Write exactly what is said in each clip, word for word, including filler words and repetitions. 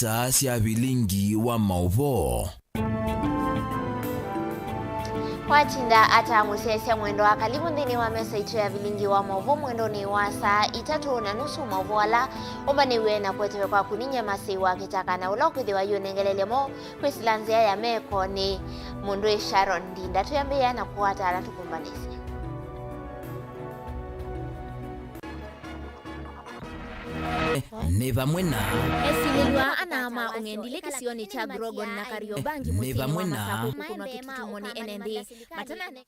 Saa sya vilingi wa maũvoo. Watinda ata mũsyaĩĩsya mwendwa? Kalivu nthĩnĩ wa mesa itũ ya vilingi wa maũvoo mwendonĩ wa saa itatũ na nusu, maũvoo ala ũmbanĩw'e na kũetewe kwaku nĩ nyie Masei wa Kĩtaka, na ũla ũkwĩthĩwa yu ũnengelelye mo kwĩsĩla nzĩa ya meko nĩ mũndũ ĩ Sharon Ndinda. Twĩambĩĩa na kũkwata ala tũkũmbanĩsye. Nĩ vamwe na esilĩlw'a ana ma ũng'endilĩ kĩsionĩ kya Grogon na Kariobangi. Nĩ mũsyĩnĩ vamwe wa na Masakũ kũkũnwa kĩtutumo nĩ ene nthĩ. Matanane.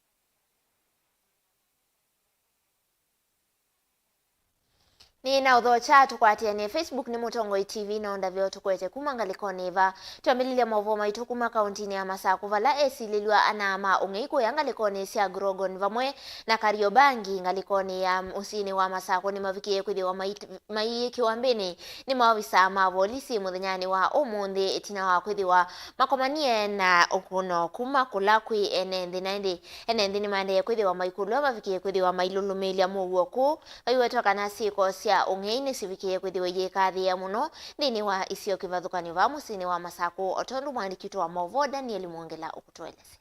Nĩ na ũthokya tũkwatĩanĩe Facebook nĩ Mũtongoi T V na ũndavyo tũkwete kuma ngalĩkonĩ ĩva. Twambĩlĩlye maũvoo maitũ kuma kaũntinĩ ya Masakũ, vala esilĩlw'a ana ma ũng'ei kũya ngalĩkonĩ sya Grogon vamwe na Kariobangi ngalĩkonĩ ya mũsyĩnĩ wa Masakũ nĩmavikĩie kwĩthĩwa mai-, maiĩ kĩwambĩnĩ nĩ maovisaa ma volisi mũthenyanĩ wa ũmũnthĩ, ĩtina wa kwĩthĩwa makomanie na ũkũno kuma kũla kwĩ ene nthĩ. Na ĩndĩ ene nthĩ nĩmaendee kwĩthĩwa maikũlw'a mavikĩie kwĩthĩwa mailũlũmĩĩlya mũuo kũu. Vaiwetwa kana syĩko sya ũng'ei nĩsivikĩie kwĩthĩwa iyĩkathĩĩa mũno nthĩnĩ wa isio kĩvathũkany'o vaa mũsyĩnĩ wa Masakũ, o tondũ mũandĩki witũ wa maũvoo Daniel Mwongela ũkũtũelesya.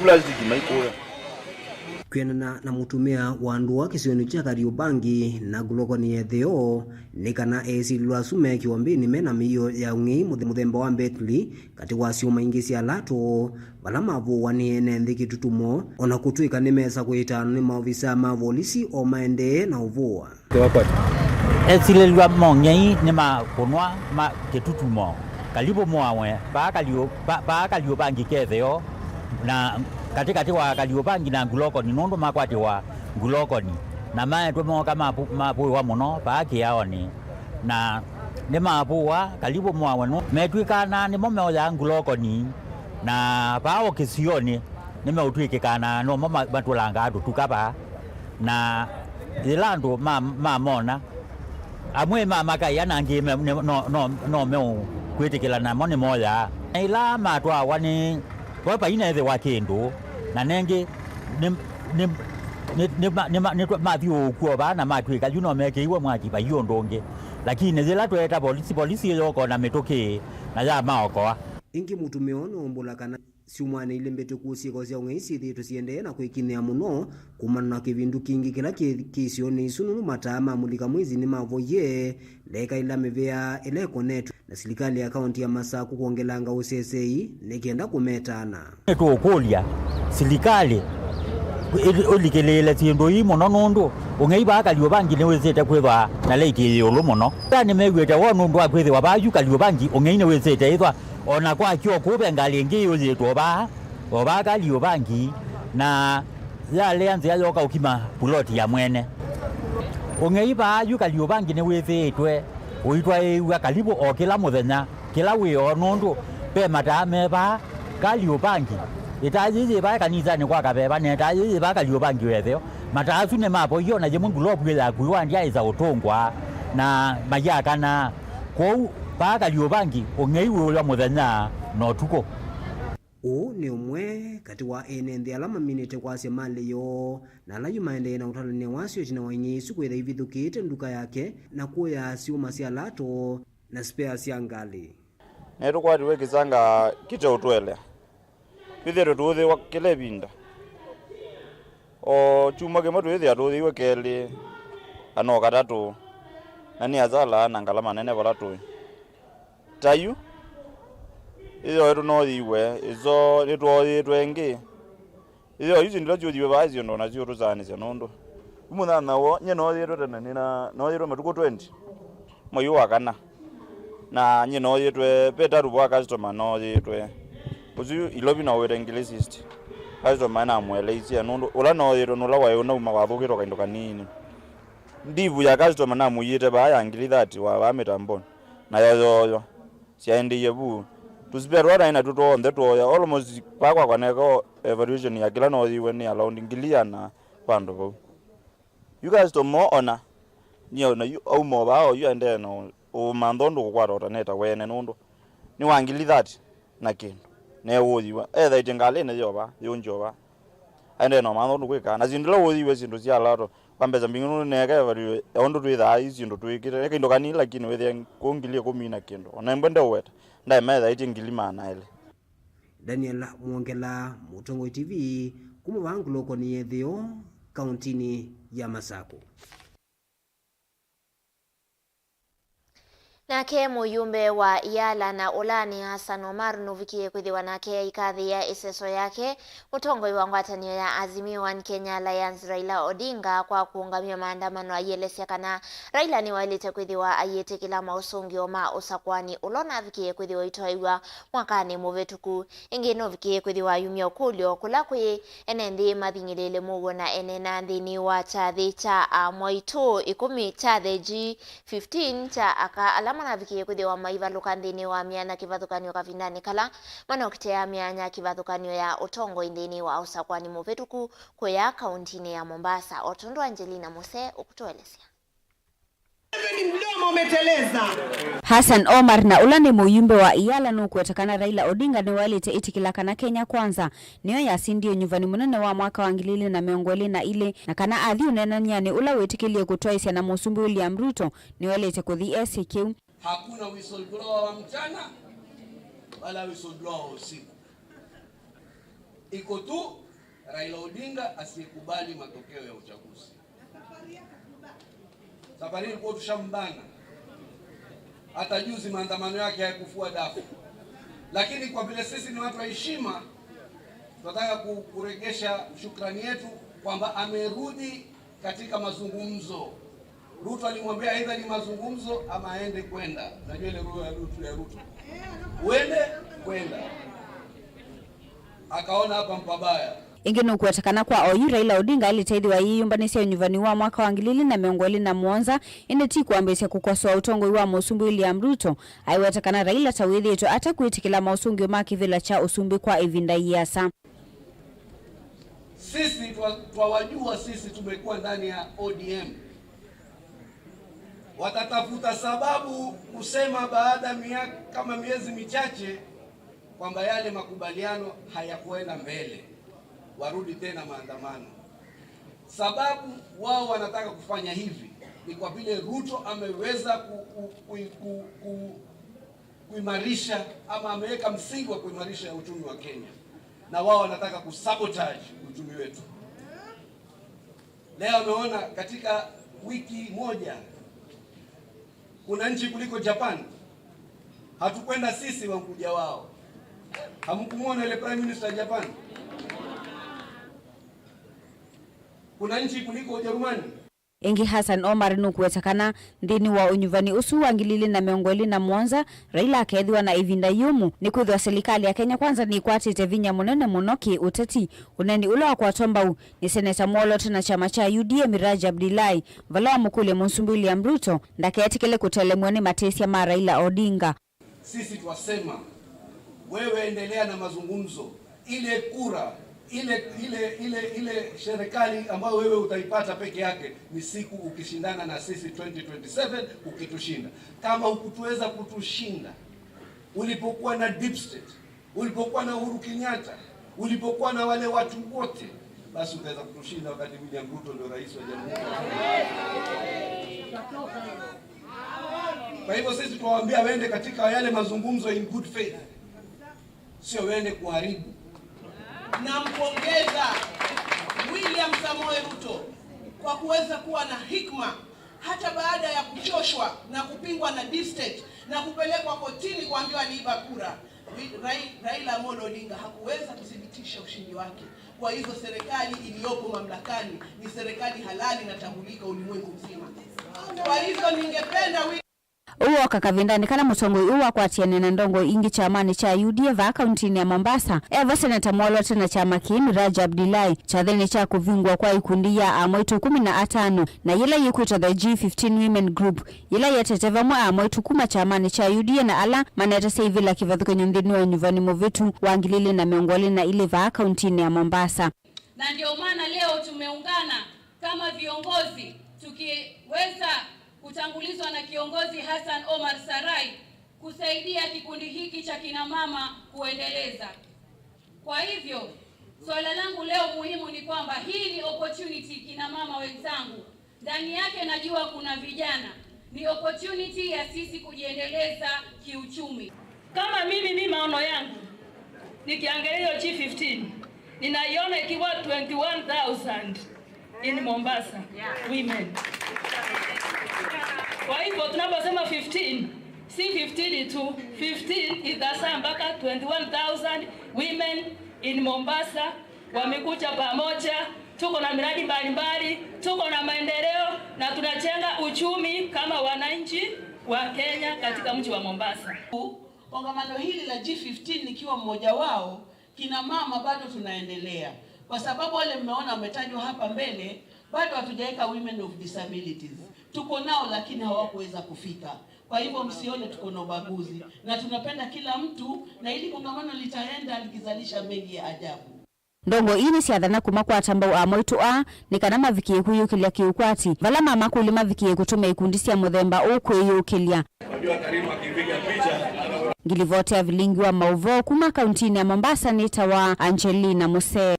Kula ziki maikũya. Kwĩanana na mũtumĩa wa ndũa kĩsionĩ kya Kariobangi na Grogon ya ĩtheo, nĩ kana esilĩlw'a asu me kĩwambĩnĩ me na mĩio ya ũng'ei mũthe-, mũthemba wa Bentley, katĩ wa syũma ingĩ sya lato, vala mavũwa nĩ ene nthĩ kĩtutumo, o na kũtw'ĩka nĩmesa kũĩtanwa nĩ maovisaa ma volisi o maendee na ũvũwa. Esilĩlw'a ma ũng'ei nĩmakũnwa ma kĩtutumo. Kalivu moawe, vaa Kaliũ-, va-, vaa Kaliũbangi ke ĩtheo, na katĩkatĩ wa Kaliũbangi na Grogon, nũndũ makwatĩwa Grogon, na maetwe mooka mapu-, mapũĩwa mũno vaa kĩaonĩ. Na nĩmavũwa, Kalivu moawe nũ-, metw'ĩkanaa nĩmo meoyaa Grogon, na vaa o kĩsionĩ nĩmeũtw'ĩkĩkanaa nomo ma-, matũlangaa tũtuka vaa. Na yĩla andũ ma-, mamona, amwe mamakaĩa na angĩ me-, ne-, no, no, no meũkwĩtĩkĩla namo nĩmoyaa. Na ĩla matwawa nĩ, vo vainethĩwa kĩndũ, na nengĩ nĩ, nĩ, nĩ, nĩ, nĩ, nĩ, nĩ, nĩ, nĩtwa-, mathiũũkw'a o vaa na matw'ĩka yu no mekĩiwe mwaki, vai ũndũ ũngĩ. Lakini yĩla tweeta volisi, volisi ĩyooka na mĩtũkĩ na yamaokoa. Ĩngĩ mũtumĩa ũũ nũũmbũla kana syumwanĩ ilĩ mbĩtũku syĩko sya ũng'ei syĩthĩĩtwe siendee na kwĩkinyĩa mũno kumana na kĩvindu kingĩ kĩla kĩ, kĩ isionĩ isu, nũndũ mataa ma mũlika mwĩzi nĩmavoie ndeka ila mĩvĩa ĩla ĩkonetwe na silikalĩ ya kaũnti ya Masakũ kwongelanga ũsesei nĩ kenda kũmetana. Nĩtũũkũlya silikalĩ ĩ-, ĩlikĩlĩĩle syĩndũ ii mũno, nũndũ ũng'ei vaa Kaliũbangi nĩwĩsĩte kwĩthwa na leiti ĩ ĩũlũ mũno. Ata nĩmew'ĩte woo nũndũ wa kwĩthĩwa vaa yu Kaliũbangi ũng'ei nĩwĩsĩte ĩthwa o na kwa kyo kũu ve ngalĩ ĩngĩ yũyĩtwe o vaa, o vaa Kaliũbangi, na yalea nzĩa yoka ũkima puloti ya mwene. Ũng'ei vaa yu Kaliũbangi nĩwĩthĩĩtwe ũitwaĩĩw'a Kalivu o kĩla mũthenya, kĩla wĩ o, nũndũ ve mataa me vaa Kaliũbangi. Ĩtaa yĩĩ yĩ vaa kanisanĩ kwa Kaveva, na ĩtaa yĩĩ yĩ vaa Kaliũbangi o ĩtheo. Mataa asu nĩmavoie, o na yĩmwe ngulovu ĩyakuiwa ndyaĩsa ũtũngwa, na mayakana. Kwoou vaa Kaliũbangi ũng'ei wĩũlwa mũthenya na ũtukũ. Ũũ nĩ ũmwe katĩ wa ene nthĩ ala maminĩte kwasya malĩ yoo, na ala yu maendee na ũtalany'a wasyo ĩtina wa ing'ei isu kwĩtha ivithũkĩĩte nduka yake na kũya syũma sya lato na spare sya ngalĩ. Nĩtũkwatiwe kĩsanga kĩteũtũelea. Twĩthĩĩtwe tũũthĩwa kĩla ĩvinda. O kyumwa kĩmwe twĩthĩa tũũthĩiwe kelĩ, kana o katatũ, na nĩ asala na ngalama nene vala tũĩ. Ta yu, ĩyo ĩtũnooyĩiwe, ĩso nĩtwooyĩtwe ĩngĩ. Ĩyo yu syĩndũ ila syũthiwe vaa syĩndũ nasyo tũsaanĩsya nũndũ. Yu mũthenya woo, nyie nooyĩtwe tene, nĩna, nooyĩtwe matukũ twenty, mwei wa kana. Na nyie nooyĩtwe, ve taruvu wa customer nooyĩtwe. Ũsu Ilovi na ũwĩte ngili sixty. Customer namũeleisye nũndũ ũla nooyĩtwe nũla waĩ ũnauma wathũkĩtwe kaindo kanini. Ndivu ya customer namũiĩte vaa ya ngili thirty wa vaa mĩtambonĩ, nayo yooywa. Syaendie vu. Tũspare tũla naĩ natw'o twonthe twooya. Almost vaa kwakwa neka evaluation ya kĩla nooyĩiwe nĩ around ngili ĩana vandũ vau. Yu customer ona, nĩ ona yu auma o vaa oyu aendee na ũ-, ũmantha ũndũ kũkwata ũtaneta wene nũndũ nĩ wa ngili thirty na kĩndũ. Neũũyiwa. Ethaĩtye ngalĩnĩ yĩ o vaa, yũngye o vaa. Aendee na ũmantha ũndũ kwĩkaa. Na syĩndũ ila ũũyiwe syĩndũ sya lato. Kwa mbesa mbingĩ nũneka evalue ya ũndũ twĩthaa ii syĩndũ twĩkĩte. Nĩ kaindo kanini lakini wĩthĩa kũ ngili ĩkũmi na kĩndũ. Ona ĩmbwe ndeũweta, ndaĩ methaĩtye ngili maana elĩ. Daniel Mwongela, Mũtongoi T V, kuma vaa ngulũkonĩ ya ĩtheo, kauntinĩ ya Masakũ. Nake mũyumbe wa Iala na ũla nĩ Hassan Omar nũvikie kwĩthĩwa nake aikathĩĩa ĩseso yake mũtongoi wa ngwatanĩo ya Azimio One Kenya Alliance Raila Odinga kwa kũũngamya maandamano, aielesya kana Raila nĩwaĩlĩte kwĩthĩwa ayĩtĩkĩla maũsũngĩo ma ũsakũani ũla ũnavikie kwĩthĩwa ũitwaĩw'a mwakanĩ mũvĩtũku. Ĩngĩ nũvikie kwĩthĩwa ayumya ũkũlyo kũla kwĩ ene nthĩ mathing'ĩlĩĩle mũuo na eneena nthĩnĩ wa kyathĩ kya amwaitũ ĩkũmi kya the G fifteen kya aka ala manavikie kwĩthĩwa maivalũka nthĩnĩ wa myanya kĩvathũkany'o kavindanĩ kala manokĩte ya myanya kĩvathũkany'o ya ũtongoi nthĩnĩ wa ũsakũani mũvĩtũku kũya kauntinĩ ya Mombasa, o tondũ Angelina Muse ũkũtũelesya. Ni mdomo umeteleza. Hassan Omar, na ũla nĩ mũyumbe wa Iala, nũkweta kana Raila Odinga nĩwaĩlĩte ĩtĩkĩla kana Kenya Kwanza nĩyo yasindie ũnyuvani mũnene wa mwaka wa ngili ilĩ na mĩongo ĩlĩ na ilĩ, na kana athi ũneenany'anĩ ũla wĩtĩkĩlye kũtwaĩsya na Mũsumbĩ William Ruto nĩwaĩlĩte kũthi esĩ kĩu. Hakuna whistleblower wa mchana wala whistleblower wa usiku. Iko tu Raila Odinga asiyekubali matokeo ya uchaguzi. Safari hii ilikuwa tushambana. Hata juzi maandamano yake hayakufua dafu. Lakini kwa vile sisi ni watu wa heshima, tunataka ku-, kuregesha shukrani yetu kwamba amerudi katika mazungumzo. Ruto alimwambia either ni mazungumzo ama aende kwenda. Unajua ile roho ya Ruto, ya Ruto. Uende, kwenda. Akaona hapa mpabaya. Ĩngĩ nũkweta kana kwa oyu Raila Odinga alĩteĩthĩwa yĩyũmbanĩsya ũnyuvani wa mwaka wa ngili ilĩ na mĩongo ĩlĩ na mũonza, ĩndĩ ti kwambĩĩsya kũkosoa ũtongoi wa Mũsumbĩ William Ruto. Aiweta kana Raila ta wĩthĩĩtwe ate kwĩtĩkĩla maũsũngĩo ma kĩvĩla kya ũsumbĩ kwa ĩvinda ĩasa. Sisi twa-, twawajua, sisi tumekuwa ndani ya O D M. Watatafuta sababu kusema baada ya miaka, kama miezi michache, kwamba yale makubaliano hayakuenda mbele, warudi tena maandamano. Sababu wao wanataka kufanya hivi ni kwa vile Ruto ameweza ku-, ku-, ku-, ku-, ku-, kuimarisha ama ameweka msingi wa kuimarisha uchumi wa Kenya, na wao wanataka kusabotage uchumi wetu. Leo ameona katika wiki moja kuna nchi kuliko Japan. Hatukwenda sisi, wakuja wao. Hamkumwona ile Prime Minister Japan? Kuna nchi kuliko Ujerumani? Ĩngĩ Hassan Omar nũkweta kana nthĩnĩ wa ũnyuvani ũsu wa ngili ilĩ na mĩongo ĩlĩ na mũonza, Raila akeethĩwa na ĩvinda yũmũ, nĩkwĩthĩwa silikalĩ ya Kenya Kwanza nĩkwatĩte vinya mũnene mũno kĩ-ũteti, ũneeni ũla wakwatwa mbau nĩ seneta mwolote na kyama kya U D A Miraj Abdullahi, vala wamũkũlya Mũsumbĩ William Ruto ndaketĩkĩle kũtelemw'a nĩ matĩsya ma Raila Odinga. Sisi twasema, wewe endelea na mazungumzo. Ile kura, ile, ile, ile, ile serikali ambayo wewe utaipata peke yake ni siku ukishindana na sisi twenty twenty-seven, ukitushinda. Kama hukutuweza kutushinda ulipokuwa na deep state, ulipokuwa na Uhuru Kenyatta, ulipokuwa na wale watu wote, basi utaweza kutushinda wakati William Ruto ndio rais wa jamhuri. Kwa hivyo sisi tuwaambia waende katika yale mazungumzo in good faith, sio waende kuharibu. Nampongeza William Samoei Ruto kwa kuweza kuwa na hikma hata baada ya kuchoshwa na kupingwa na deep state na kupelekwa kotini kuambiwa aliiba kura. Rai-, Raila Amolo Odinga hakuweza kuthibitisha ushindi wake. Kwa hivyo serikali iliyopo mamlakani ni serikali halali na tambulika ulimwengu mzima. Kwa hivyo ningependa wi- Ũu woka kavindanĩ kala mũtongoi ũũ wakwatianĩa na ndongoi ingĩ kyamanĩ kya U D A vaa kauntinĩ ya Mombasa. Evo seneta mwolote na kyama kĩĩ Miraj Abdullahi kyathĩnĩ kya kũvingũa kwa ikundi ya amwaitũ ĩkũmi na atano na yĩla yĩkwĩtwa the G fifteen Women Group, yĩla yetete vamwe amwaitũ kuma kyamanĩ kya U D A na ala manetasya ivĩla kĩvathũkany'o nthĩnĩ wa ũnyuvani mũvĩtu wa ngili ilĩ na mĩongo ĩlĩ na ilĩ vaa kauntinĩ ya Mombasa. Na ndio maana leo tumeungana kama viongozi, tukiweza kutangulizwa na kiongozi Hassan Omar Sarai, kusaidia kikundi hiki cha kina mama kuendeleza. Kwa hivyo, Swala langu leo muhimu ni kwamba hii ni opportunity, kina mama wenzangu. Ndani yake najua kuna vijana. Ni opportunity ya sisi kujiendeleza kiuchumi. Kama mimi, mi maono yangu, nikiangalia hiyo G fifteen, ninaiona ikiwa twenty-one thousand in Mombasa women. Kwa hivyo tunaposema fifteen, si fifteen tu, fifteen itasaa mpaka twenty-one thousand women in Mombasa wamekuja pamoja. Tuko na miradi mbalimbali, tuko na maendeleo na tunajenga uchumi kama wananchi wa Kenya katika mji wa Mombasa. Kongamano hili la G fifteen nikiwa mmoja wao, kina mama bado tunaendelea, kwa sababu wale mmeona wametajwa hapa mbele, bado hatujaweka women of disabilities. Tuko nao lakini hawakuweza kufika. Kwa hivyo msione tuko na ubaguzi, na tunapenda kila mtu, na ili kongamano litaenda likizalisha mengi ya ajabu. Ndongo ii nĩsyathana kũmakwata mbau amwaitũ aa nĩ kana mavikĩe kwĩyũkĩlya kĩũkwati, vala mamakũlya mavikĩe kũtũmĩa ikundi sya mũthemba ũũ kwĩyũkĩlya. Ngilivoti ya vilingi wa maũvoo kuma kauntinĩ ya Mombasa nĩtawa Angelina Musee.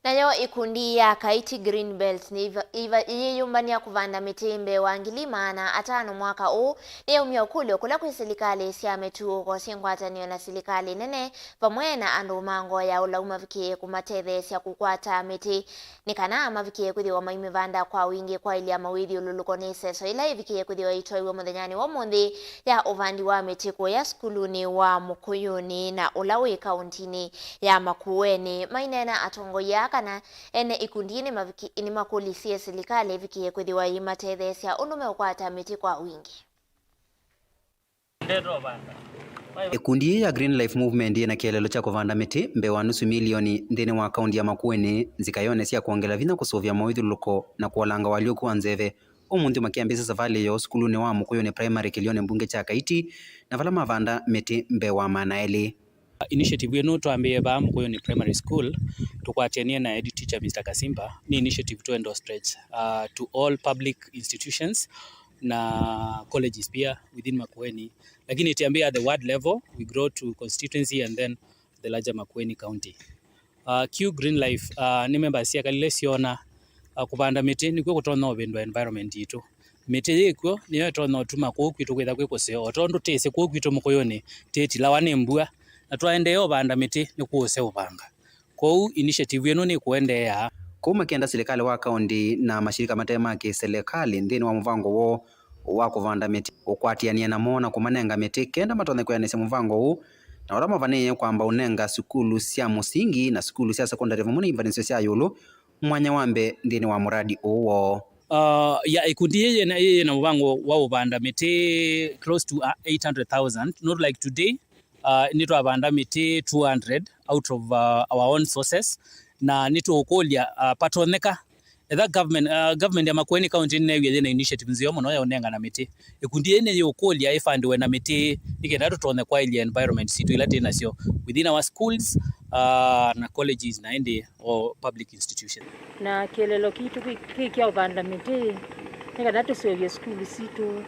Nayo ikundi ya Kaiti Green Belt nĩ iva- iva- iyĩyũmbany'a kũvanda mĩtĩ mbee wa ngili maana atano mwaka ũũ, nĩyaumya ũkũlyo kũla kwĩ silikalĩ sya mĩtuo ũkosĩ ngwatanĩo na silikalĩ nene, vamwe na andũ ma ngoo ya ũlau mavikĩe kũmatetheesya kũkwata mĩtĩ, nĩ kana mavikĩe kwĩthĩwa maimĩvanda kwa wingĩ kwaĩlya mawĩthyũlũlũko nĩ ĩseso ĩla ĩvikĩe kwĩthĩwa ĩitwaiwe mũthenyanĩ wa ũmũnthĩ ya ũvandi wa mĩtĩ kũya sukulunĩ wa Mũkũyũnĩ na ũla wĩ kauntinĩ ya Makueni. Maineena atongoi aa kana ene ikundi nĩmaviki- nĩmakũlisye silikalĩ ĩvikĩe kwĩthĩwa yĩmatetheesya ũndũ meũkwata mĩtĩ kwa wingĩ. Ĩkundi yĩĩ ya Green Life Movement yĩna kĩeleelo kya kũvanda mĩtĩ mbee wa nusu milioni nthĩnĩ wa kaunti ya Makueni, nzikayonĩ sya kwongela vinya kũsũvĩa mawĩthyũlũlũko na kũolanga ũalyũku wa nzeve. Ũmũnthĩ makĩambĩĩsya savalĩ yoo sukulunĩ wa Mũkũyũnĩ Primary kĩlĩonĩ mbunge kya Kaiti, na vala mavanda mĩtĩ mbee wa maana elĩ. Initiative ĩno twambĩĩe vaa Mũkũyũnĩ Primary School, tũkwatĩanie na head teacher Mister Kasimba. Nĩ initiative tũ endorse, uh, to all public institutions na colleges pia within Makueni. Lakini ĩtiambĩĩa at the ward level, we grow to constituency and then the larger Makueni County. Uh, Q Green Life, uh, nĩ members syakalile syona, uh, kũvanda mĩtĩ nĩkw'o kũtonya ũvĩndũa environment yitũ. Mĩtĩ yĩkw'o nĩyo ĩtonya ũtuma kũũ kwitũ kwĩtha kwĩ kũseo, o tondũ tĩsĩ kũũ kwitũ Mũkũyũnĩ tĩtilawa nĩ mbua, na twaendeea ũvanda mĩtĩ nĩ kũũseũvanga. Kwoou initiative ĩno nĩkũendeea. Kũu makĩenda silikalĩ wa kaũnti na mashirika mate ma kĩsilikalĩ nthĩnĩ wa mũvango woo wa kũvanda mĩtĩ, ũkwatĩanĩe namo na kũmanenga mĩtĩ kenda matonye kwĩanĩsya mũvango ũũ, na ũla mavanĩĩe kwamba ũnenga sukulu sya mũsingi na sukulu sya sekondalĩ vamwe na ivanĩsyo sya ĩũlũ mwanya wa mbee nthĩnĩ wa mũradi ũũ woo. Uh, ya ikundi yĩĩ yĩna, yĩĩ yĩna mũvango wa ũvanda mĩtĩ close to, uh, eight hundred thousand, not like today, uh, nĩtwavanda mĩtĩ two hundred out of, uh, our own sources, na nĩtũũkũlya, uh, patonyeka etha government, uh, government ya Makueni County nĩneewie yĩna initiative nzeo mũno ya ũnengana mĩtĩ. Ĩkundi yĩĩ nĩyĩũkũlya ĩfandiwe na mĩtĩ nĩ kenda tũtonye kwaĩlya environment sitũ ila twĩ nasyo within our schools, uh, na colleges na ĩndĩ o public institutions. Na kĩeleelo kitũ kĩ, kĩ kya ũvanda mĩtĩ nĩ kana tũseũvye sukulu sitũ,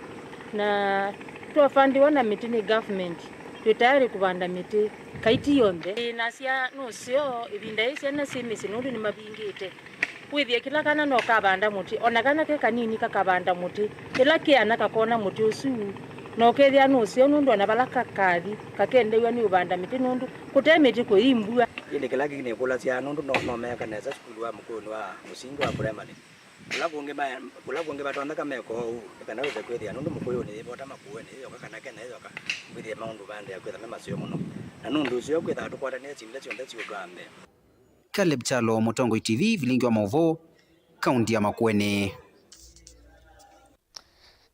na twafandiwa na mĩtĩ nĩ government, twĩ tayari kũvanda mĩtĩ Kaiti yonthe. Ĩĩ, nasya nũseo ĩvinda yĩĩ syana syĩ mĩsyĩ nũndũ nĩmavingĩte. Wĩthĩe kĩla kana no kavanda mũtĩ, o na kana ke kanini kakavanda mũtĩ. Ĩla keana kakona mũtĩ ũsu, na ũkethĩa nũseo nũndũ o na vala kakathi, kakendew'a nĩ ũvanda mĩtĩ nũndũ kũte mĩtĩ kũi mbua. Ĩndĩ kĩla kĩngĩ nĩkũlasya nũndũ no, no meeka nesa sukulu wa Mũkũyũnĩ wa mũsingi wa primary. Kũla kũngĩ ma-, kũla kũngĩ matonyeka meka ũu, nĩ kana wĩse kwĩthĩa nũndũ Mũkũyũnĩ yĩvota Makueni yĩyoka kana Kenya yĩyoka, wĩthĩe maũndũ maendeea kwĩtha me maseo mũno. Na nũndũ ũsu kwĩthaa tũkwatanĩe syĩndũ ila syonthe siũtwaa mbee. Caleb Kyalo, Mũtongoi T V, vilingi wa maũvoo, kaunti ya Makueni.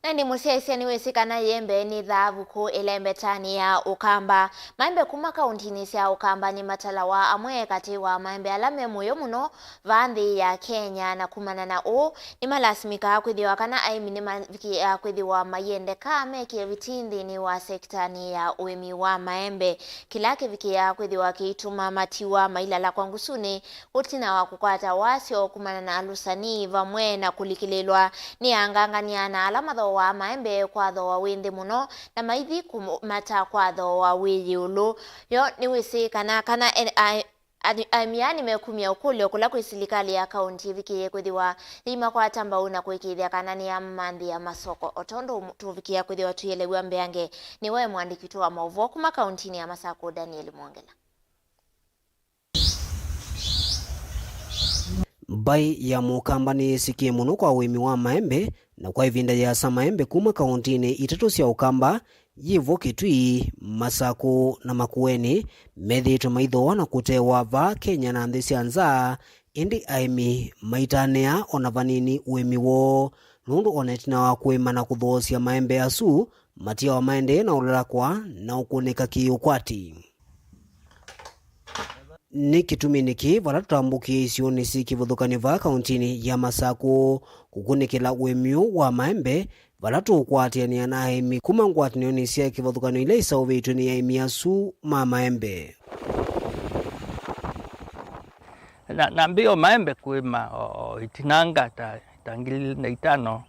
Na ĩndĩ mũsyaĩĩsya nĩwĩsĩ kana ĩembe nĩ thaavu kũũ ĩlembetanĩ ya Ũkamba. Maembe kuma kauntinĩ sya Ũkamba nĩmatalawa amwe katĩ wa maembe ala me mũyo mũno vaa nthĩ ya Kenya, na kumana na ũu, nĩmalasimĩkaa kwĩthĩwa kana aĩmi nĩmavikĩaa kwĩthĩwa maiendeka mekĩe vitii nthĩnĩ wa sekitanĩ ya ũĩmi wa maembe, kĩla kĩvikĩaa kwĩthĩwa kĩitũma matiwa mailala kwa ngusunĩ, ũtina wa kũkwata wasyo kumana na alusani vamwe na kũlikĩlĩlwa nĩ angangany'a na ala mathooaa maembe kwa thooa wĩ nthĩ mũno, na maithi kũmata kwa thooa wĩ ĩũlũ. Yo nĩwĩsĩ kana, kana e-, a-, Ani-, aĩmi aa nĩmekumya ũkũlyo kũla kwĩ silikalĩ ya kaũnti ĩvikĩĩe kwĩthĩwa yĩimakwata mbau na kũĩkĩĩthya kana nĩyamanthĩa masoko, o tondũ tũvikĩa kwĩthĩwa tũielew'a mbeange. Nĩwe mwandĩki witũ wa maũvoo kuma kaũntinĩ ya Masakũ, Daniel Mwongela. Mbaĩ ya Mũkamba nĩyĩsĩkĩe mũno kwa ũĩmi wa maembe, na kwa ĩvinda yĩasa maembe kuma kaũntinĩ itatũ sya Ũkamba, yĩ vo Kitui, Masakũ, na Makueni, methĩĩtwe maithooa na kũtewa vaa Kenya na nthĩ sya nza, ĩndĩ aĩmi maitanĩa o na vanini ũĩmi woo, nũndũ o na ĩtina wa kũĩma na kũthoosya maembe asu, matiawa maendee na ũlakwa na ũkũnĩka kĩ-ũkwati. Nĩ kĩtuminĩ kĩĩ vala tũtambũkie isionĩ syĩ kĩvathũkany'o vaa kaũntinĩ ya Masakũ kũkunĩkĩla ũĩmi ũũ wa maembe, vala tũũkwatĩanĩa na aĩmi kuma ngwatanĩonĩ sya kĩvathũkany'o ila isaũvĩtw'e nĩ aĩmi asu ma maembe. Na, na mbĩo maembe kũĩma o, o ĩtinanga ta, ta ngili na itano,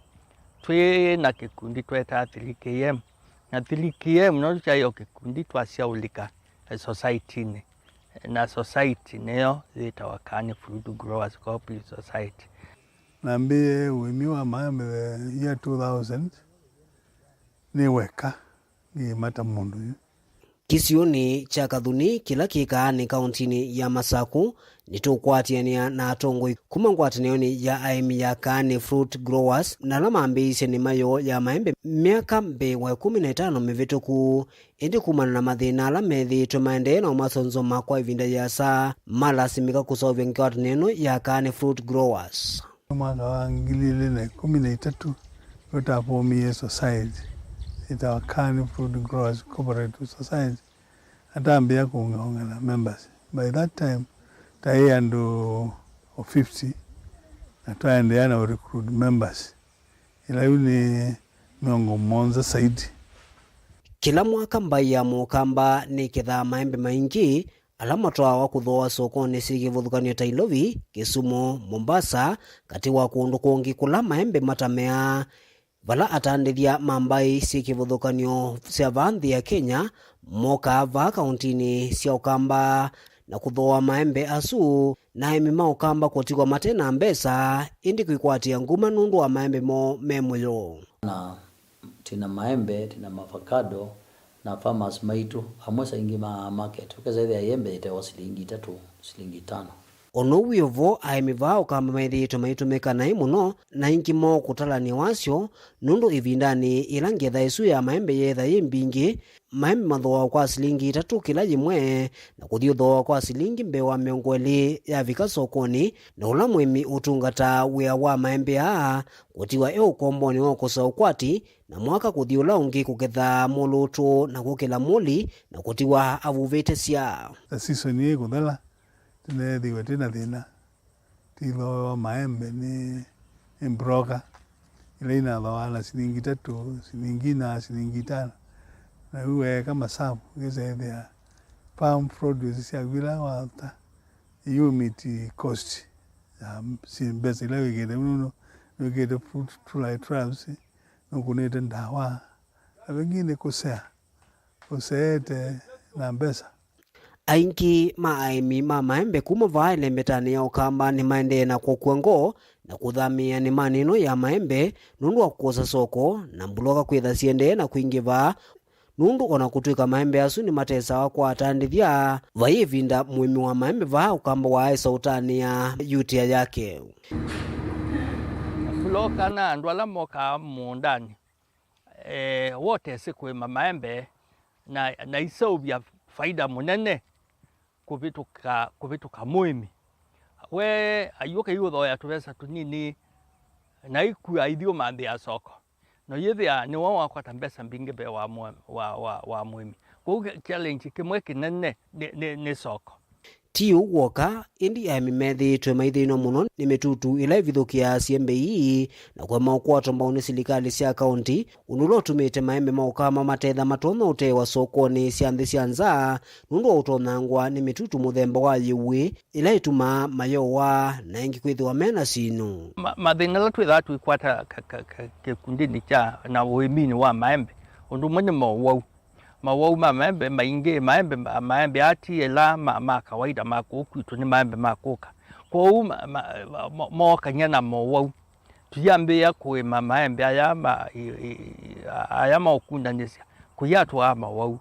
twĩ na kĩkundi twetaa three K M. Na three K M no kyaĩ o kĩkundi twasyaũlĩka, eh, society-inĩ. Na society nĩyo yĩtawa Kaani Fruit Growers Cooperative Society. Nambĩĩe ũĩmi wa maembe the year two thousand, nĩ weka, ngĩĩma ta mũndũ yu. Kĩsionĩ kya Kathuni, kĩla kĩ Kaani kaũntinĩ ya Masakũ, nĩtũkwatĩanĩa na atongoi kuma ngwatanĩonĩ ya aĩmi ya Kaani Fruit Growers, na ala mambĩĩisye nĩma yoo ya maembe myaka mbee wa ĩkũmi na ĩtano mĩvĩtũku. Ĩndĩ kumana na mathĩna ala methĩĩtwe maendee na ũmasonzoma kwa ĩvinda yĩasa, malasimĩka kũseũvya ngwatanĩo ĩno ya Kaani Fruit Growers. Mwaka wa ngili ilĩ na ĩkũmi na itatũ, nĩtwafomie society yĩtawa Kaani Fruit Growers Cooperative Society, atambĩĩa kũũngaũngana members. By that time, taĩ andũ o fifty, na twaendeea na recruit members. Ĩla yu nĩ mĩongo mũonza zaidi. Kĩla mwaka, mbaĩ ya Mũkamba nĩkethaa maembe maingĩ, ala matwawa kũthooa sokonĩ syĩ kĩvathũkany'o ta Ilovi, Kisumu, Mombasa, katĩ wa kũndũ kũngĩ kũla maembe matameaa, vala atandĩthya ma mbaĩ syĩ kĩvathũkany'o sya vaa nthĩ ya Kenya mokaa vaa kaũntinĩ sya Ũkamba na kũthooa maembe asu, na aĩmi ma Ũkamba kũtigwa mate na mbesa, ĩndĩ kwĩkwatĩa nguma nũndũ wa maembe moo me mũyo. Na twĩna maembe, twĩna mavocado, na farmers maitũ amwe saingĩ ma market, ũkesa ĩthĩa ĩembe yĩtewa silingi itatũ, silingi itano. O na ũu wĩ o vo, aĩmi vaa Ũkamba methĩĩtwe maitũmĩka naĩ mũno, na aingĩ moo kũtalany'a wasyo, nũndũ ĩvindanĩ yĩla ngetha ĩsu ya maembe yeetha yĩ mbingĩ, maembe mathooawa kwa silingi itatũ kĩla yĩmwe, na kũthi ũthooa kwa silingi mbee wa mĩongo ĩlĩ yavika sokonĩ, na ũla mũĩmi ũtungataa wĩa wa maembe aa kũtiwa e ũkombonĩ wa kũsa ũkwati, na mwaka kũthi ũla ũngĩ kũketha mũlũtũ na kũkĩla mũli na kũtiwa avuvĩte sya. Ta season ĩĩ kũthela, tũneethĩiwe twĩ na thĩna. Tithooewa maembe nĩ, nĩ broker, ila inathooaa na silingi itatũ, silingi ina, silingi itano. Na yu weeka masavu, ũkĩsethĩa farm produce syaku ila wata, yu meet cost ya si mbesa ila wĩkĩte, nũndũ nĩwĩkĩte fruit fly traps, nũkũnĩte ndawa, na vengine kũsea, ũseete na mbesa. Aingĩ ma aĩmi ma maembe kuma vaa ĩlembetanĩ ya Ũkamba nĩmaendee na kũkw'a ngoo na kũthamĩĩa nĩmanĩ ĩno ya maembe nũndũ wa kũkosa soko na mbuloka kwĩtha siendee na kwingĩva, nũndũ o na kũtw'ĩka maembe asu nĩmatesawa kwa atandĩthya, vai ĩvinda mũĩmi wa maembe vaa Ũkamba waaĩsa ũtanĩa yutĩa yake. Mbuloka na andũ ala mokaa mũũndanĩ, eh, wotesĩ kũĩma maembe na, na iseũvya faida mũnene kũvĩtũka, kũvĩtũka mũĩmi. We aiũka iũthoya tũvesa tũnini, na ikua ithiũmanthĩa soko, na yĩthĩa nĩwe wakwata mbesa mbingĩ mbee wa mũ-, wa, wa, wa mũĩmi. Kwoou challenge kĩmwe kĩnene nĩ, nĩ, nĩ soko. Ti ũu w'oka, ĩndĩ aĩmi methĩĩtwe maithĩnw'a mũno nĩ mĩtutu ĩla ĩvithũkĩaa syĩmbe ii na kũema ũkwatwa mbau nĩ silikalĩ sya kaũnti, ũndũ ũla ũtumĩte maembe ma Ũkamba matetha matonya ũteewa sokonĩ sya nthĩ sya nza nũndũ wa ũtonyangwa nĩ mĩtutu mũthemba wa yĩuĩ, ĩla ĩtumaa mayowa na ĩngĩ kwĩthĩwa me na sinũ. Ma-, mathĩna ala twĩthaa tũikwata ka-, ka-, ka-, kĩkundinĩ kya na ũĩminĩ wa maembe, ũndũ ũmwe nĩ mowau. Mawau ma maembe maingĩ, maembe, maembe aa ti ĩla ma, ma kawaida ma kũũ kwitũ, nĩ maembe ma kũka. Kwoou ma, ma, ma, mo- mookany'a na mowau. Tũyambĩĩa kũĩma maembe aya ma, i, i, aya maũkundanĩsya, kũyatwaa mawau,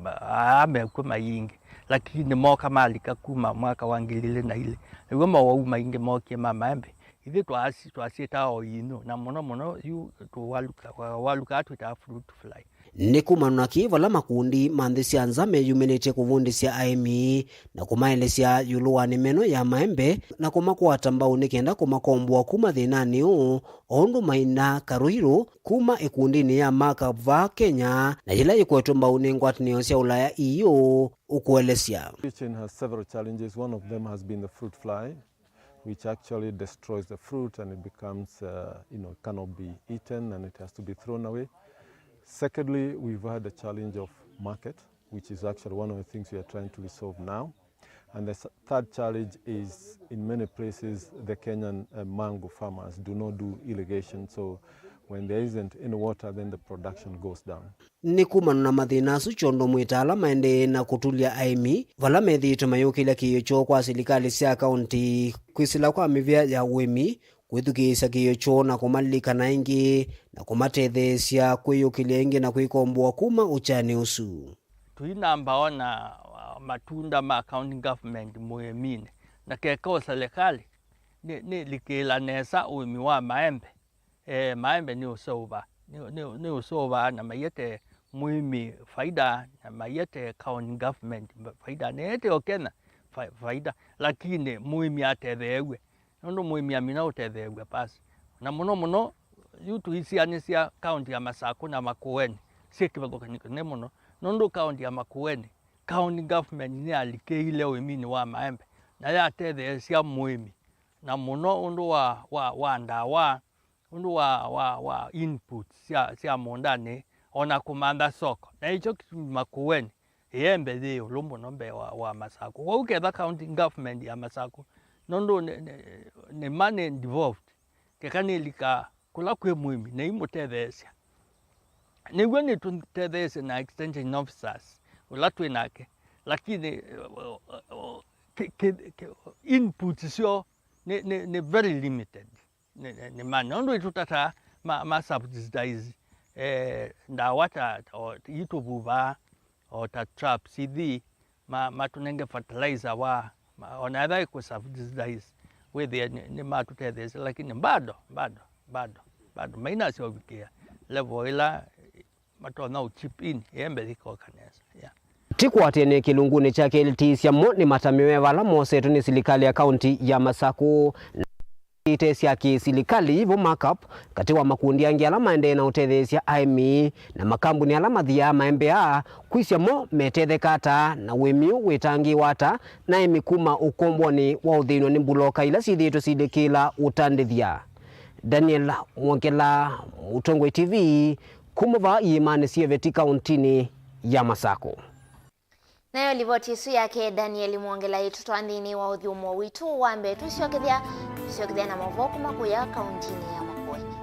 ma- aa mekw'o maingĩ, lakini mooka malika kuma mwaka wa ngili ilĩ na ilĩ, nĩw'o mawau maingĩ mookie ma maembe. Ithyĩ twaasi- twasyĩtaa o inyũ, na mũno mũno yu tũwaluka- walukaa twĩtaa fruit fly. Nĩ kumana na kĩĩ vala makundi ma nthĩ sya nza meyumĩlĩtye kũvundĩsya aĩmi na kũmaelesya ĩũlũ wa nĩmeno ya maembe na kũmakwata mbau nĩ kenda kũmakomboa kuma thĩnanĩ ũũ, o ũndũ Maina Karuiru kuma ĩkundinĩ ya Markup vaa Kenya na yĩla yĩkwetwe mbau nĩ ngwatanĩo sya Ũlaya E U ũkũelesya. Kitchen has several challenges. One of them has been the fruit fly, which actually destroys the fruit and it becomes, uh, you know, cannot be eaten and it has to be thrown away. Secondly, we've had a challenge of market, which is actually one of the things we are trying to resolve now. And the s- third challenge is, in many places, the Kenyan, uh, mango farmers do not do irrigation. So when there isn't any water, then the production goes down. Nĩ kumana na mathĩna asu, Kyondo amwĩta ala maendee na kũtulya aĩmi vala methĩĩtwe mayũkĩlya kĩĩo kyoo kwa silikalĩ sya kaũntĩ kwĩsĩla kwa mĩvĩa ya ũĩmi, kwĩthukĩĩsya kĩĩo kyoo na kũmalilikana ĩngĩ, na kũmatetheesya kwĩyũkĩlya ĩngĩ na kwĩkomboa kuma ũkyanĩ ũsu. Tũinamba ona, uh, matunda ma county government mũĩminĩ, na keka o silikalĩ nĩ- nĩlikĩĩla nesa ũĩmi wa maembe. Eh, maembe nĩ ũseũva, nĩ, nĩ, nĩ ũseũva na maiete mũĩmi faida, na maiete county government faida, na iete o Kenya fa- faida, lakini mũĩmi atetheew'e, nũndũ mũĩmi amina ũtetheew'a pasi. Na mũno mũno yu tũisianĩsya kaũntĩ ya Masakũ na Makueni syĩ kĩvathũkany'o kĩnene mũno, nũndũ kaũntĩ ya Makueni, county government nĩyalikĩile ũĩminĩ wa maembe na yatetheesya mũĩmi, na mũno ũndũ wa, wa, wa ndawa, ũndũ wa, wa, wa inputs sya, sya mũũndanĩ, o na kũmantha soko. Na ĩkyo kĩtumi Makueni ĩembe yĩ ĩũlũ mũno mbee wa, wa Masakũ. Kwoou ketha county government ya Masakũ, nũndũ nĩ, nĩ, nĩma nĩ devolved, keka nĩlika kũla kwĩ mũĩmi na imũtetheesya. Nĩw'o nĩtũtetheesye na extension officers ũla twĩ nake, lakini, uh, uh, uh, ki- ki- ki- inputs syoo nĩ, nĩ, nĩ very limited. Nĩ, nĩ, nĩ ma nũndũ itũtataa ma, ma subsidize, eh, ndawa ta, ta o- itũvuvaa, o ta traps ithi, ma, matũnenge fertilizer wa, ma, ona etha ĩkũ subsidize, wĩthĩe nĩ, nĩmatũtetheesya, lakini bado, bado, bado, bado mainasya ũvikĩa level ĩla matonya ũ chip in, ĩembe yĩkoka nesa. Yeah. Ti kũatĩanĩa kĩlungunĩ kyake, ĩlĩtĩĩsya mo nĩ matamĩwe vala mosetwe nĩ silikalĩ ya kaũntĩ ya Masakũ. Ite sya kĩsilikalĩ vo Markup katĩ wa makundi angĩ ala maendee na ũtetheesya aĩmi na makambuni ala mathiaa maembe aa kwĩsya mo metetheka ata na ũĩmi ũũ wĩtangĩĩwa ata na aĩmi kuma ũkombonĩ wa ũthĩnw'a nĩ mbuloka ila syĩthĩĩtwe silikĩla ũtandĩthya. Daniel Mwongela, Mũtongoi T V, kuma vaa iĩmanĩ syĩ Veti kaũntĩnĩ ya Masakũ. Nayo livoti ĩsu yake Daniel Mwongela ĩtũtwaa nthĩnĩ wa ũthyũmũo witũ wa mbee. Tũsyokethya, tũsyokethya na maũvoo kuma kũya kaũntĩnĩ ya Makueni.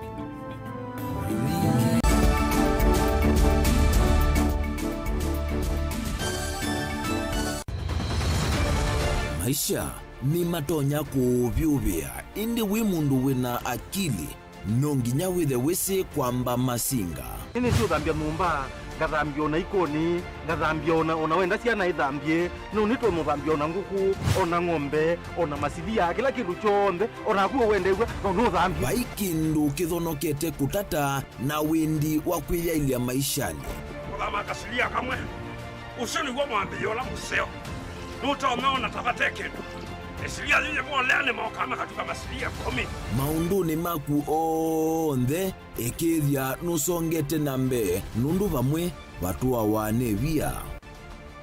Maisha nĩmatonya kũũvyũvĩa, ĩndĩ wĩ mũndũ wĩna akili, no nginya wĩthe wĩsĩ kwamba masinga. Nĩnĩsĩ ũthambya nyũmba, ngathambya ona ikoni, ngathambya ona, ona wenda syana ithambye, no nĩtonya ũthambya ona ngũkũ, ona ng'ombe, ona masilia, kĩla kĩndũ kyonthe, onaku ũwendew'a, no nũthambye. Vai kĩndũ kĩthonokete kũtata na wendi wa kwĩyaĩlya maishanĩ. Kũthama kasilia kamwe. Ũsu nĩw'o mwambĩĩo ũla mũseo. Nũtonya ona ta vate kĩndũ. Ĩsilia yĩyĩvolea nĩmokaa makatuka masilia ĩkũmi. Maũndũnĩ maku onthe, ĩkĩĩthya nũsongete na mbee, nũndũ vamwe vatũawa nĩ via.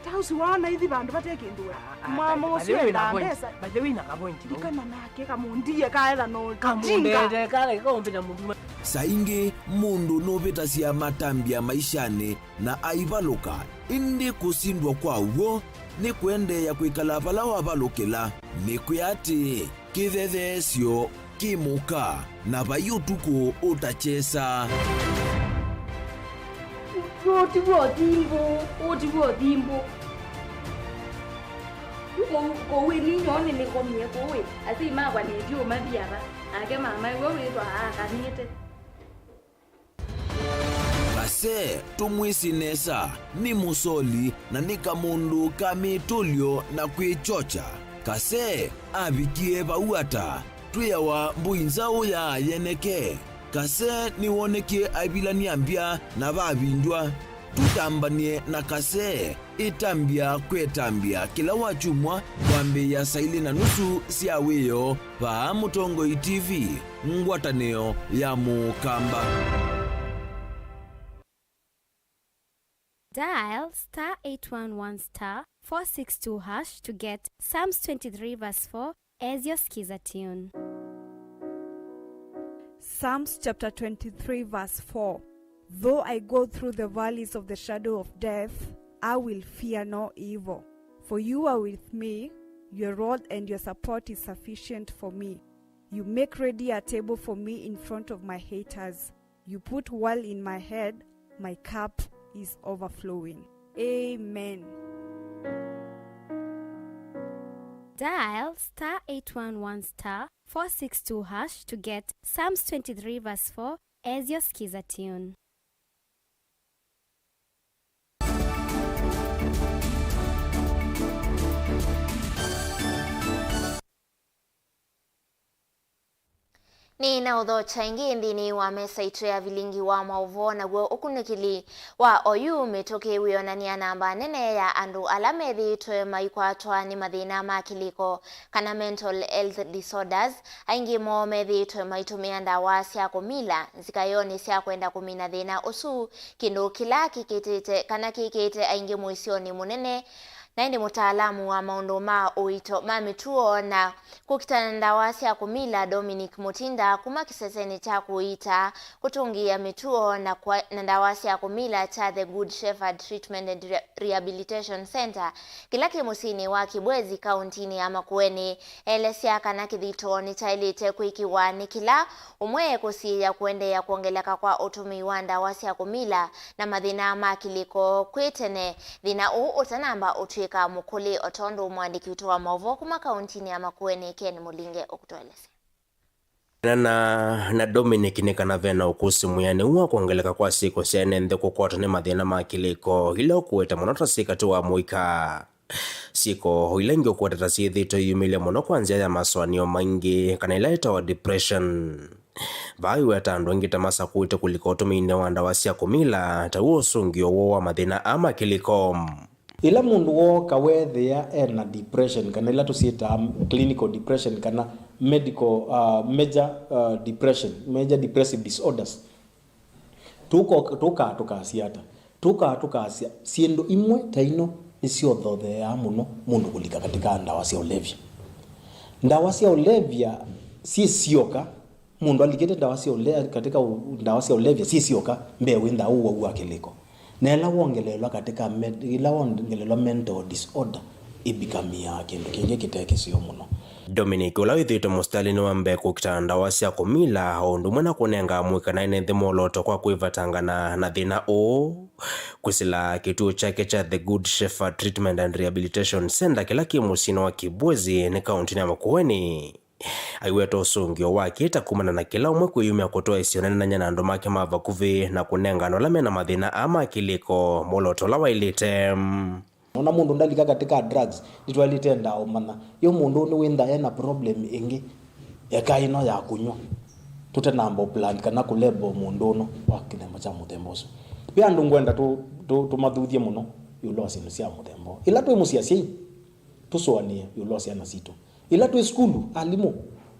Ta ũsu waona ithi vandũ vate kĩndũ we. Mama ũsu endaa mbesa. By the way, na ka point. Ndikana nake kamũndie kaetha no kamũndete kale kaũmbĩta mũndũ. Saa ingĩ mũndũ nũvĩtasya matambya maishanĩ na aivalũka, ĩndĩ kũsindwa kwa w'o nĩ kũendeea kwĩkala vala wavalũkĩla. Nĩkwĩa atĩ kĩthetheesyo kĩ mũka, na vai ũtukũ ũtakyesa. Ũũ tiw'o ũthimbũ, ũũ tiw'o ũthimbũ. Yu kũu, kũu ĩninyoo nĩnĩkomie kũu ĩ, asyai makwa nĩtyu ũmathi ava, nake mama ĩw'o wĩthwa aakanĩte. Kase, tũmwĩsĩ nesa, nĩ mũsoli na nĩ kamũndũ ka mĩtũlyo na kwĩkyokya. Kase avikie vau ata? Twĩawa mbũi nzaũ ya ayeneke. Kase nĩwonekie aivilany'a mbya na vavindw'a. Tũtambany'e na Kase, ĩtambya kwĩ ĩtambya kĩla wakyumwa kwambĩĩa saa ilĩ na nusu sya wĩoo vaa Mũtongoi T V, ngwatanĩo ya Mũkamba. Dial star eight one one star four six two hash to get Psalms twenty-three verse four as your Skiza tune. Psalms chapter twenty-three, verse four. Though I go through the valleys of the shadow of death, I will fear no evil. For you are with me, your rod and your support is sufficient for me. You make ready a table for me in front of my haters. You put oil in my head, my cup is overflowing. Amen. Dial star eight one one star four six two hash to get Psalms twenty-three verse four as your Skiza tune. Nĩnaũthokya ĩngĩ nthĩnĩ wa mesa itũ ya vilingi wa maũvoo, naw'o ũkunĩkĩli wa oyu mĩtũkĩ wĩonany'a namba nene ya andũ ala methĩĩtwe maikwatwa nĩ mathĩna ma kĩlĩko, kana mental health disorders. Aingĩ moo methĩĩtwe maitũmĩa ndawa sya kũmila nzikayonĩ sya kwenda kũmina thĩna ũsu, kĩndũ kĩla kĩkĩtĩte kana kĩkĩĩte aingĩ mũisyonĩ mũnene. Na ĩndĩ mũtaalamu wa maũndũ ma ũito ma mĩtuo na kũkita na ndawa sya kũmila, Dominic Mutinda, kuma kĩsesenĩ kya kũita, kũtũngĩĩa mĩtuo na kwa, na ndawa sya kũmila kya The Good Shepherd Treatment and Re-, Rehabilitation Center, kĩla kĩ mũsyĩnĩ wa Kibwezi, kaũntinĩ ya Makueni, elesya kana kĩthito nĩkyaĩlĩte kwĩkĩwa nĩ kĩla ũmwe kũsiĩĩa kũendeea kwongeleka kwa ũtũmĩi wa ndawa sya kũmila na mathĩna ma kĩlĩko kwĩ tene, thĩna ũũ ũtanamba ũtw'ĩka mũkũlĩ, o tondũ mũandĩki witũ wa maũvoo kuma kaũntinĩ ya Makueni, Ken Mũlinge, ũkũtũelesya. Na, na Dominic nĩ kana ve na ũkũsĩ mwĩanĩu wa kwongeleka kwa syĩko sya ene nthĩ kũkwatwa nĩ mathĩna ma kĩlĩko, ila ũkũweta mũno ta syĩ katĩ wa mũika. Syĩko o ila ingĩ ũkweta ta syĩthĩĩtwe iyumĩlya mũno kwa nzĩa ya masũanĩo maingĩ, kana ila ĩtawa depression. Vaa iweta andũ aingĩ ta masakũĩte kũlika ũtũmĩinĩ wa ndawa sya kũmila, ta w'o ũsũngĩo woo wa mathĩna aa ma kĩlĩko. Ĩla mũndũ wooka weethĩa e na depression, kana ĩla tũsyĩtaa clinical depression, kana medical, uh, major, uh, depression, major depressive disorders, tũko-, tũkaa tũkasya ata? Tũkaa tũkasya syĩndũ imwe ta ino nĩsyothotheeaa mũno mũndũ kũlika katika ndawa sya ũlevya. Ndawa sya ũlevya syĩ syoka, mũndũ alikĩte ndawa sya ũle-, katika u-, ndawa sya ũlevya syĩ syoka, mbee wĩnthaa ũwau wa kĩlĩko. Na ĩla wongeleelwa katika med-, ĩla wongeleelwa mental disorder, ĩbikamiaa kĩndũ kĩngĩ kĩte kĩseo mũno. Dominic, ũla wĩthĩĩtwe mũsitalĩnĩ wa mbee kũkita na ndawa sya kũmila, o ũndũ ũmwe na kũnenga mũika na ene nthĩ mwolooto kwa kwĩvatangana na thĩna ũũ, kwĩsĩla kĩtuo kyake kya The Good Shepherd Treatment and Rehabilitation Center kĩla kĩ mũsyĩnĩ wa Kibwezi nĩ kaũntinĩ ya Makueni. Aiweta ũsũngĩo wa kĩta kumana na kĩla ũmwe kwĩyumya kũtwaĩsya ũneenany'a na andũ make ma vakuvĩ na kũnenga andũ ala me na mathĩna aa ma kĩlĩko mwolooto ũla waĩlĩte. Ona mũndũ ndalika katika drugs, nĩtwaĩlĩte ndaa ũmanya yo mũndũ ũũ nĩwĩntha ena problem ĩngĩ eka ĩno ya kũnyw'a. Tũtenamba plan kana kũlebo mũndũ ũno wa kĩthemba kya mũthemba ũsu. Ve andũ ngwenda tũ-, tũ-, tũmathuthye mũno ĩũlũ wa syĩndũ sya mũthemba ũũ. Ĩla twĩ mũsyĩ asyai, tũsũanĩe ĩũlũ wa syana sitũ. Ĩla twĩ sukulu, alimũ,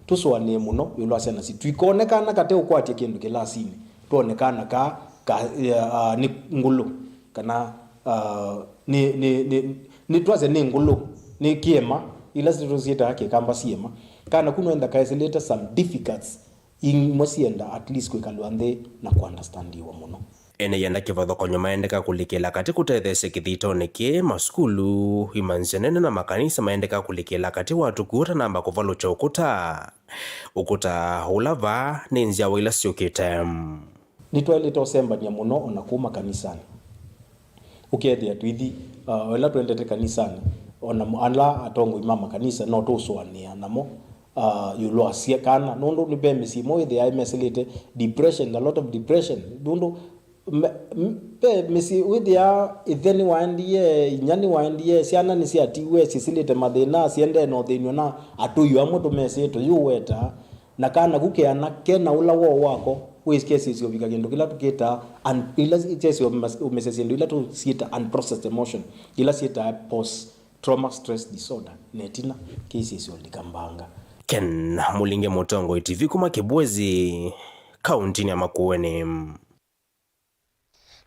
tũsũanĩe mũno ĩũlũ wa syana sitũ. Tũikonekana kate ũkwatya kĩndũ kĩlasinĩ, twone kana ka, ka, uh, nĩ ngũlũ, kana, uh, nĩ, nĩ, nĩ, nĩ twasya nĩ ngũlũ, nĩ kĩema, ila tũsyĩtaa kĩkamba syĩema. Kana ku nwenda kaĩsĩlĩte some difficulties, imwe syenda at least kwĩkalw'a nthĩ na kũunderstandiwa mũno. Ene yenda kĩvathũkany'o maendeka kũlikĩla katĩ kũtetheesya kĩthitonĩ kĩĩ, masukulu, imanzya nene na makanisa maendeka kũlikĩla katĩ wa tũkuũ ũtanamba kũvalũkya ũkũta. Ũkũta ũla vaa nĩ nzyawa ila syũkĩte. Nĩtwaĩlĩte ũsembany'a mũno o na kũu makanisanĩ. Ũkethĩa tũithi, uh, ĩla twendete kanisanĩ, ona mo-, ala atongoi ma makanisa no tũsũanĩa namo, uh, ĩũlũ wa sya-, kana, nũndũ nĩ ve mĩsyĩ ĩmwe wĩthĩaa ĩmesĩlĩte depression, a lot of depression, nũndũ me-, m-, ve mĩsyĩ wĩthĩaa ĩthe nĩwaendie, inya nĩwaendie, syana nĩsyatiwe, syĩsĩlĩte mathĩna, syendee na ũthĩny'o na atũi amwe tũmesĩe tũyĩũweta, na kana ku keana ke na ũla woo wako, wĩkesĩsya ũvika kĩndũ kĩla tũkĩtaa un-, ila kyesĩ ũmesesya ĩndũ ila tũsyĩta unprocessed emotion, ila syĩtaa post trauma stress disorder, na ĩtina kĩisĩsya ũlika mbanga. Ken Mũlinge, Mũtongoi T V kuma Kĩbwezi, kaũntĩnĩ ya Makueni.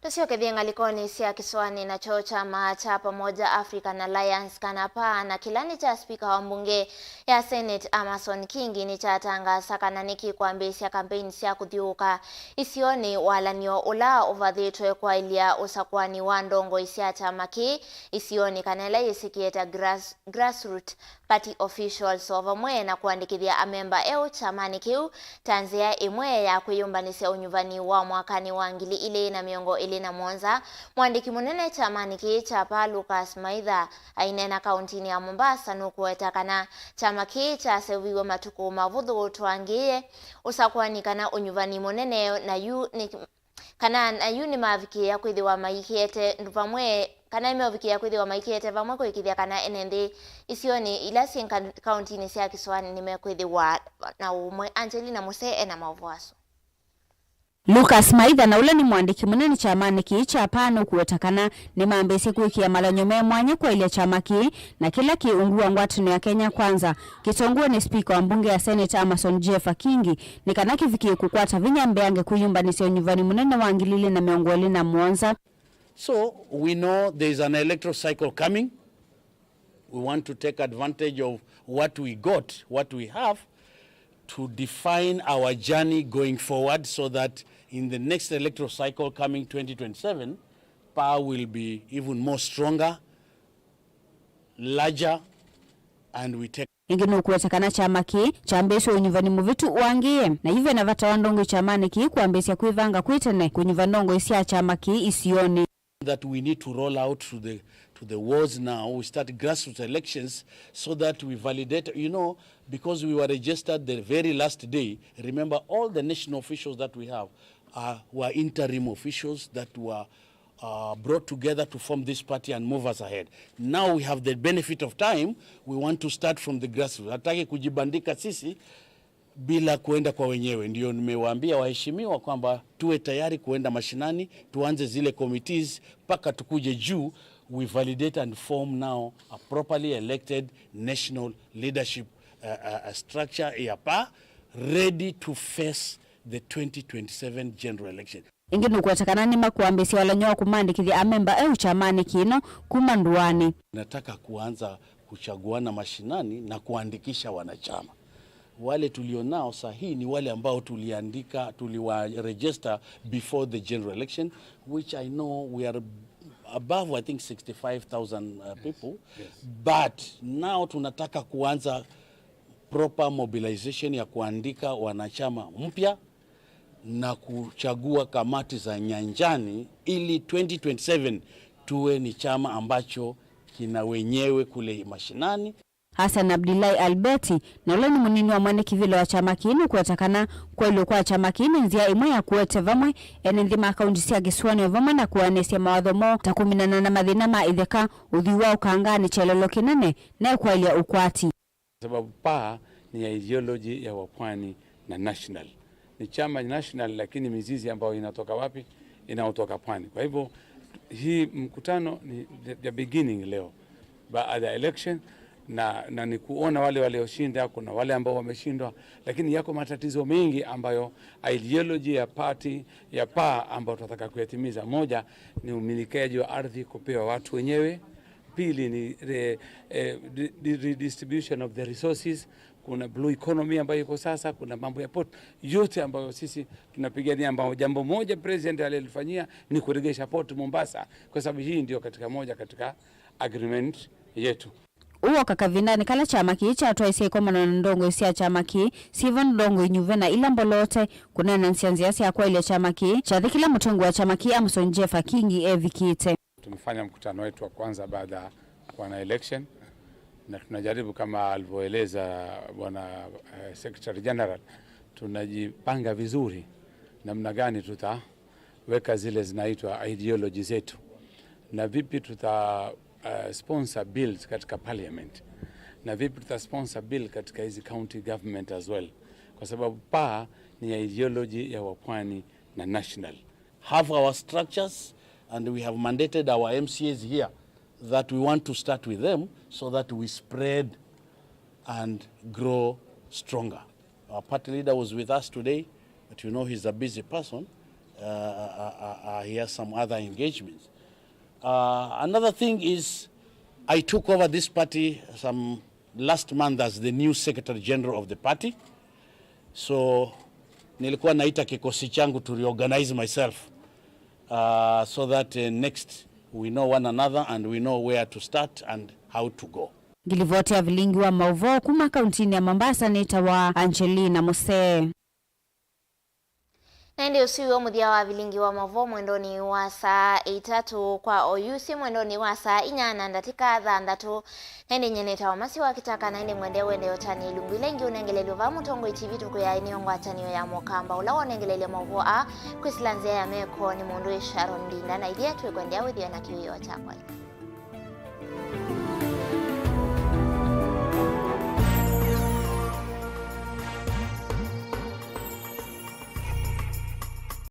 Tũsyokethye ngalĩkonĩ sya kĩsũanĩ, nakyo kyama kya Pamoja African Alliance, kana paa, na kĩla nĩ kya spika wa mbunge ya Senate Amason Kingi nĩkyatangaasa kana nĩkĩkwambĩĩsya kambeini sya kũthyũũka isionĩ, walan'yo ũla ũvathĩtwe kwaĩlya ũsakũani wa ndongoi sya kyama kĩĩ isionĩ, kana ĩla yĩsĩkĩe ta grass, grassroot party officials, o vamwe na kũandĩkĩthya amemba eũ kyamanĩ kĩu ta nzĩa ĩmwe ya kwĩyũmbanĩsya ũnyuvani wa mwakanĩ wa ngili ilĩ na mĩongo ĩlĩ na mũonza. Mũandĩki mũnene kyamanĩ kĩĩ kya paa, Lucas Maitha, aineena kaũntĩnĩ ya Mombasa, nũkũweta kana kyama kĩĩ kyaseũviw'e matukũ mavũthũ tũangĩĩe ũsakũani kana ũnyuvani mũnene, na yu nĩ kana na yu nĩmavikĩĩa kwĩthĩwa maikĩĩte vamwe, kana nĩmeũvikĩĩa kwĩthĩwa maikĩĩte vamwe kũĩkĩĩthya kana ene nthĩ isionĩ ila syĩ nka-, kaũntĩnĩ sya kĩsũanĩ nĩmekwĩthĩwa na ũmwe. Angelina Muse ena maũvoo asu. Lucas Maitha, na ũla nĩ mũandĩki mũnene kyamanĩ kĩĩ kya paa, nũkũweta kana nĩmambĩĩsye kwĩkĩa malanyo me mwanya kwaĩlya kyama kĩĩ na kĩla kĩ ungu wa ngwatanĩo ya Kenya Kwanza, kĩtongoew'e nĩ spika wa mbunge ya Senate Amason Jeffa Kingi, nĩ kana kĩvikĩe kũkwata vinya mbeange kwĩyũmbanĩsya ũnyuvani mũnene wa ngili ilĩ na mĩongo ĩlĩ na mũonza. So we know there is an electoral cycle coming. We want to take advantage of what we got, what we have, to define our journey going forward so that in the next electoral cycle coming twenty twenty-seven, paa will be even more stronger, larger, and we take Ĩngĩ nũkũweta kana kyama kĩĩ kyambĩĩsye ũnyuvani mũvĩtu ũangĩĩe, na yu ve na vata wa ndongoi kyamanĩ kĩĩ kwambĩĩsya kwĩvanga kwĩ tene kũnyuva ndongoi sya kyama kĩĩ isionĩ. That we need to roll out to the, to the wards now. We start grassroots elections so that we validate, you know, because we were registered the very last day. Remember, all the national officials that we have are, were interim officials that were uh, brought together to form this party and move us ahead. Now we have the benefit of time, we want to start from the grassroots. Hatutaki kujibandika sisi bila kuenda kwa wenyewe. Ndio nimewaambia waheshimiwa kwamba tuwe tayari kuenda mashinani, tuanze zile committees mpaka tukuje juu, we validate and form now a properly elected national leadership, uh, uh, uh, structure ya paa, ready to face the twenty twenty-seven general election. Ĩngĩ nũkũweta kana nĩmakwambĩĩsya walany'o wa kũmandĩkĩthya amemba eũ kyamanĩ kĩno kuma ndũanĩ. Nataka kuanza kuchaguana mashinani na kuandikisha wanachama. Wale tulionao saa hii ni wale ambao tuliandika, tuliwa register before the general election, which I know we are above, I think, sixty-five thousand, uh, people. Yes. But now tunataka kuanza proper mobilization ya kuandika wanachama mpya na kuchagua kamati za nyanjani ili twenty twenty-seven tuwe ni chama ambacho kina wenyewe kule mashinani. Hassan Abdullahi Albeti, na ũla nĩ mũnini wa mwene kĩvĩla wa kyama kĩĩ, nũkũweta kana kwaĩlw'a kwa kyama kĩĩ nĩ nzĩa ĩmwe ya kũete vamwe ene nthĩ ma kaunti sya kĩsũanĩ o vamwe na kũanĩsya mawatho moo ta kũminana na mathĩna ma itheka, ũthwii wa ũkanganĩ, kyelelo kĩnene, na kwaĩlya ũkwati. Sababu paa ni ya ideology ya wapwani na national. Ni chama national, lakini mizizi ambayo inatoka wapi? Inayotoka pwani. Kwa hivyo, hii mkutano ni the, the beginning leo, baada ya election, na, na ni kuona wale walioshinda, kuna wale ambao wameshindwa, lakini yako matatizo mengi ambayo ideology ya party ya paa ambayo tunataka kuyatimiza. Moja ni umilikaji wa ardhi kupewa watu wenyewe. Pili ni re-, eh, di-, di-, redistribution of the resources. Kuna blue economy ambayo iko sasa, kuna mambo ya port, yote ambayo sisi tunapigania, ambao jambo moja president alilifanyia ni kuregesha port Mombasa, kwa sababu hii ndio katika moja katika agreement yetu. Ũu woka kavindanĩ kala kyama kĩĩ kyatwaisye ĩkomano na ndongoi sya kyama kĩĩ, syĩvo ndongoi nyuve na ila mboloote, kũneenanĩsya nzĩa sya kwaĩlya kyama kĩĩ, kyathi kĩla mũtongoi wa kyama kĩĩ Amason Jeffa Kingi evikĩte. Tumefanya mkutano wetu wa kwanza baada ya kuwa na election, na tunajaribu, kama alivyoeleza bwana, eh, Secretary General, tunajipanga vizuri namna gani tutaweka zile zinaitwa ideology zetu, na vipi tuta, eh, sponsor bills katika parliament, na vipi tuta sponsor bill katika hizi county government as well, kwa sababu paa ni ya ideology ya wapwani na national. Have our structures, and we have mandated our M C As here that we want to start with them so that we spread and grow stronger. Our party leader was with us today, but you know he's a busy person. Uh, uh, uh, uh, he has some other engagements. Uh, another thing is, I took over this party some last month as the new Secretary General of the party. So nilikuwa naita kikosi changu to reorganize myself, uh, so that, uh, next we know one another and we know where to start and how to go. Ngilivoti ya vilingi wa mauvoo kuma kauntinĩ ya Mombasa nĩtawa Angelina Musee. Na ĩndĩ ũsu wĩo mũthya wa vilingi wa mauvoo mwendonĩ wa saa itatũ kwa oyu, syĩ mwendonĩ wa saa inya na ndatĩka thanthatũ. Na ĩndĩ nyie nĩtawa Masi wa Kitaka, na ĩndĩ mwende wende ũtani ilungu ila ingĩ ũnengelelw'e vaa Mũtongoi T V tũkwĩaĩ nĩyo ngwatanĩo ya Mũkamba ũla wonengeleilye mauvoo aa kwĩsĩla nzĩa ya meko nĩ mũndũ wĩ Sharon Ndinda, na ithyĩ twĩkwendea wĩthĩwe na kĩwĩoo kya kwai.